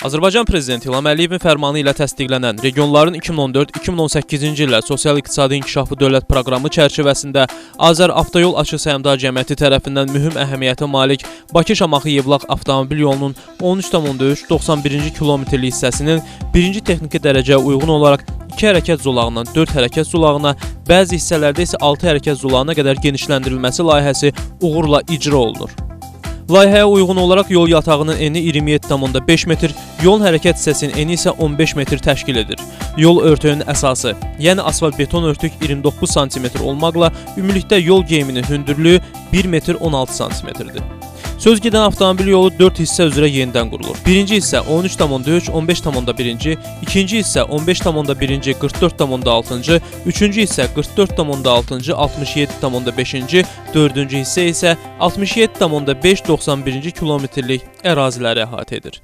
Azərbaycan Prezidenti İlham Əliyevin fərmanı ilə təsdiqlənən regionların 2014-2018-ci illər sosial-iqtisadi inkişafı dövlət proqramı çərçivəsində Azər Avtoyol Açıq Səhmdar Cəmiyyəti tərəfindən mühüm əhəmiyyətə malik Bakı-Şamaxı-Yevlax avtomobil yolunun 13,3 91-ci kilometrlik hissəsinin birinci texniki dərəcəyə uyğun olaraq 2 hərəkət zolağından 4 hərəkət zolağına, bəzi hissələrdə isə 6 hərəkət zolağına qədər genişləndirilməsi layihəsi uğurla icra olunur. Layihəyə uyğun olaraq yol yatağının eni 27,5 metr, yolun hərəkət hissəsinin eni isə 15 metr təşkil edir. Yol örtüyünün əsası, yəni asfalt-beton örtük 29 sm olmaqla ümumilikdə yol geyiminin hündürlüyü 1 metr 16 sm-dir. Söz gedən avtomobil yolu 4 hissə üzrə yenidən qurulur. Birinci hissə 13,3, 15,1-ci, ikinci hissə 15,1-ci, 44,6-cı, üçüncü hissə 44,6-cı, 67,5-ci, dördüncü hissə isə 67,5, 91-ci kilometrlik əraziləri əhatə edir.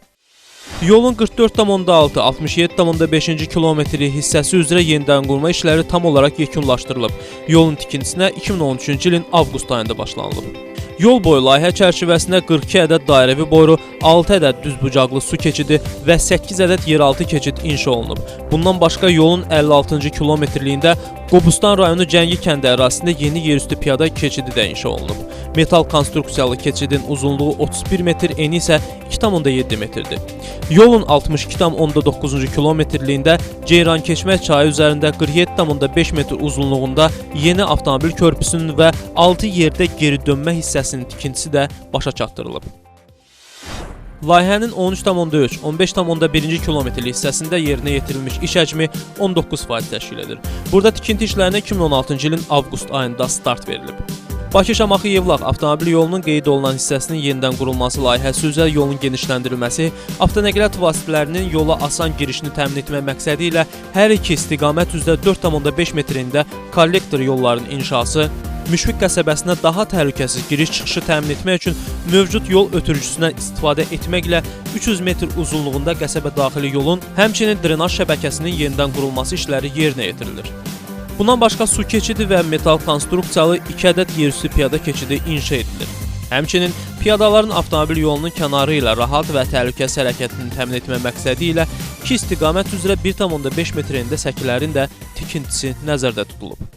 Yolun 44,6, 67,5-ci kilometrlik hissəsi üzrə yenidən qurma işləri tam olaraq yekunlaşdırılıb. Yolun tikintisinə 2013-cü ilin avqust ayında başlanılıb. Yol boyu layihə çərçivəsində 42 ədəd dairəvi boru, 6 ədəd düzbucaqlı su keçidi və 8 ədəd yeraltı keçid inşa olunub. Bundan başqa yolun 56-cı kilometrliyində Qobustan rayonu Cəngi kəndi ərazisində yeni yerüstü piyada keçidi də inşa olunub. Metal konstruksiyalı keçidin uzunluğu 31 metr, eni isə 2,7 metrdir. Yolun 62,9-cu kilometrliyində Ceyrankeçmə çayı üzərində 47,5 metr uzunluğunda yeni avtomobil körpüsünün və 6 yerdə geri dönmə hissəsinin tikintisi də başa çatdırılıb. Layihənin 13,3, 15,1-ci kilometrlik hissəsində yerinə yetirilmiş iş həcmi 19% təşkil edir. Burada tikinti işlərinə 2016-cı ilin avqust ayında start verilib. Bakı-Şamaxı-Yevlax avtomobil yolunun qeyd olunan hissəsinin yenidən qurulması layihəsi üzrə yolun genişləndirilməsi, avtonəqliyyat vasitələrinin yola asan girişini təmin etmək məqsədi ilə hər iki istiqamət üzrə 4,5 metrində kollektor yollarının inşası, Müşfiq qəsəbəsinə daha təhlükəsiz giriş-çıxışı təmin etmək üçün mövcud yol ötürücüsündən istifadə etməklə 300 metr uzunluğunda qəsəbə daxili yolun, həmçinin drenaj şəbəkəsinin yenidən qurulması işləri yerinə yetirilir. Bundan başqa su keçidi və metal konstruksiyalı 2 ədəd yerüstü piyada keçidi inşa edilir. Həmçinin piyadaların avtomobil yolunun kənarı ilə rahat və təhlükəsiz hərəkətini təmin etmək məqsədi ilə iki istiqamət üzrə 1,5 metrində səkilərin də tikintisi nəzərdə tutulub.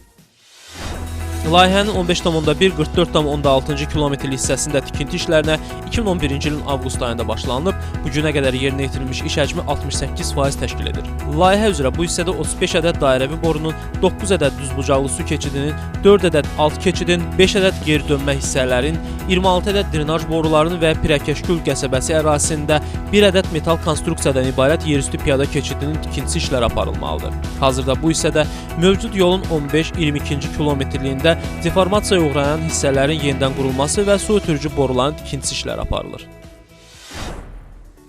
Layihənin 15,1, 44,6-cı kilometrlik hissəsində tikinti işlərinə 2011-ci ilin avqust ayında başlanılıb. Bu günə qədər yerinə yetirilmiş iş həcmi 68% təşkil edir. Layihə üzrə bu hissədə 35 ədəd dairəvi borunun, 9 ədəd düzbucaqlı su keçidinin, 4 ədəd alt keçidin, 5 ədəd geri dönmə hissələrin, 26 ədəd drenaj borularının və Pirəkəşgül qəsəbəsi ərazisində 1 ədəd metal konstruksiyadan ibarət yerüstü piyada keçidinin tikintisi işləri aparılmalıdır. Hazırda bu hissədə mövcud yolun 15-22-ci kilometrliyində deformasiyaya uğrayan hissələrin yenidən qurulması və su ötürücü boruların tikintisi işləri aparılır.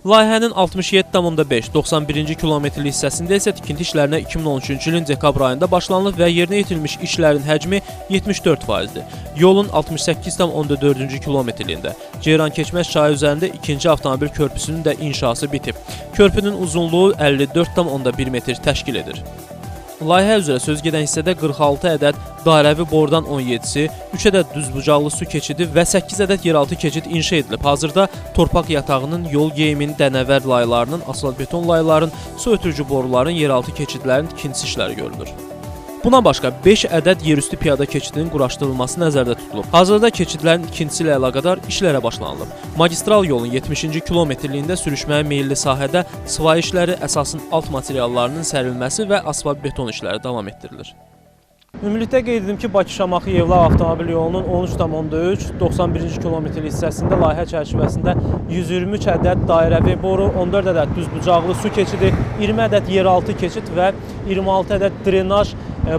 Layihənin 67,5, 91-ci kilometrlik hissəsində isə tikinti işlərinə 2013-cü ilin dekabr ayında başlanılıb və yerinə yetirilmiş işlərin həcmi 74%-dir. Yolun 68,4-cü kilometrliyində Ceyrankeçməz çayı üzərində ikinci avtomobil körpüsünün də inşası bitib. Körpünün uzunluğu 54,1 metr təşkil edir. Layihə üzrə söz gedən hissədə 46 ədəd dairəvi borudan 17-si, 3 ədəd düzbucaqlı su keçidi və 8 ədəd yeraltı keçid inşa edilib. Hazırda torpaq yatağının, yol geyiminin, dənəvər laylarının, asfalt-beton layların, su ötürücü boruların, yeraltı keçidlərin tikintisi işləri görülür. Buna başqa 5 ədəd yerüstü piyada keçidinin quraşdırılması nəzərdə tutulub. Hazırda keçidlərin tikintisi ilə əlaqədar işlərə başlanılıb. Magistral yolun 70-ci kilometrliyində sürüşməyə meyilli sahədə sıva işləri, əsasın alt materiallarının sərilməsi və asfalt-beton işləri davam etdirilir. Ümumilikdə qeyd edim ki, Bakı-Şamaxı-Yevlax avtomobil yolunun 13,3, 91-ci kilometrlik hissəsində layihə çərçivəsində 123 ədəd dairəvi boru, 14 ədəd düzbucaqlı su keçidi, 20 ədəd yeraltı keçid və 26 ədəd drenaj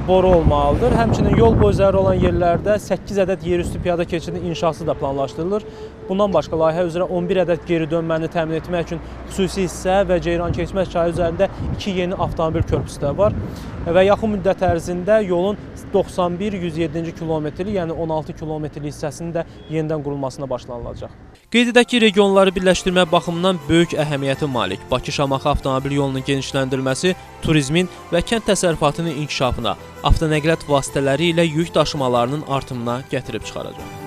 boru olmalıdır. Həmçinin yol boyu zəruri olan yerlərdə 8 ədəd yerüstü piyada keçidinin inşası da planlaşdırılır. Bundan başqa layihə üzrə 11 ədəd geri dönməni təmin etmək üçün xüsusi hissə və Ceyrankeçməz çayı üzərində 2 yeni avtomobil körpüsü də var. Və yaxın müddət ərzində yolun 91-107-ci kilometrlik, yəni 16 kilometrlik hissəsinin də yenidən qurulmasına başlanılacaq. Qeyd edək ki, regionları birləşdirmə baxımından böyük əhəmiyyətə malik Bakı-Şamaxı avtomobil yolunun genişləndirilməsi turizmin və kənd təsərrüfatının inkişafına, avtonəqliyyat vasitələri ilə yük daşımalarının artımına gətirib çıxaracaq.